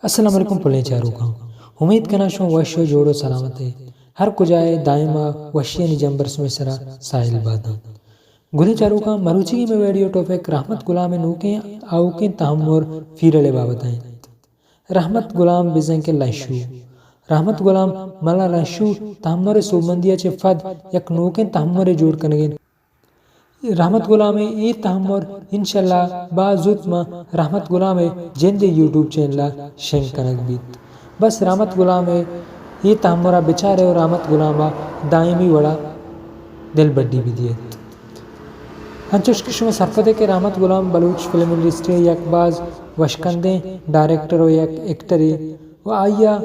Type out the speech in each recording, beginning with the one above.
السلام علیکم پلیں چاروکاں، امید کناں شما وش و جوڑ و سلامت ئے۔ ہر کجا ئے دائما وشیانی جمبر شمے سرا ساحل باتاں۔ گلیں چاروکاں، مروچی مئے ویڈیو ٹاپک رحمت غلام ءِ نوکیں آؤکیں تہمر فیرل ءِ بابت ءَ انت۔ رحمت غلام بزاں کہ لنشو۔ رحمت غلام ملا لنشو تہمر ءِ سوبمندی ءَ چہ پد یک نوکیں تہمرے جوڑ کنگ ءَ انت۔ رحمت غلام ءِ اے تہمر انشاءاللہ باز زوت ما رحمت غلام ءِ جند ءِ یوٹیوب چینل ءَ شنگ کنگ بیت۔ بس رحمت غلام ءِ اے تہمر ءَ بچار ئے و رحمت غلام ءَ دائمی وڑا دلبڈی بدیت۔ انچوش کہ شما سرپد ئے کہ رحمت غلام بلوچ فلم انڈسٹری ءِ یک باز وشکندیں ڈائریکٹر و یک ایکٹرے و آئی ءَ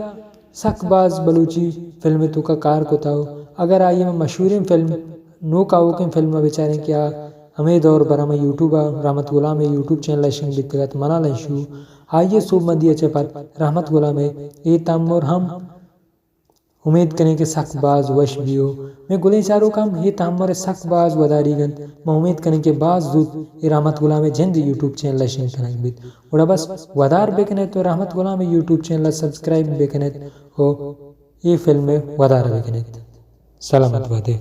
سک باز بلوچی فلم ءِ توکا کار کتا و اگر آئی ءِ مشہوریں فلم، نوک آؤکیں فلم ءَ بچاریں کہ آ ہمے دور برا مئے یوٹیوب ءَ رحمت غلام ءِ یوٹیوب چینل ءَ شنگ بیتگ ات، ملا لنشو، آئی ءِ سوبمندی ءَ چہ پد رحمت غلام ءِ اے تہمر ہم امید کنیں کہ سک باز وش بیو۔ مئے گلیں چاروکاں، اے تہمر ءِ سک باز وداریگ انت۔ ما امید کنیں کہ باز زوت اے رحمت غلام ءِ جند یوٹیوب چینل ءَ شنگ کنگ بیت۔ گڑا بس ودار بکن ات و رحمت غلام ءِ یوٹیوب چینل ءَ سبسکرائب بکن ات و اے فلم ءِ ودار بکن ات۔ سلامت بات ئے۔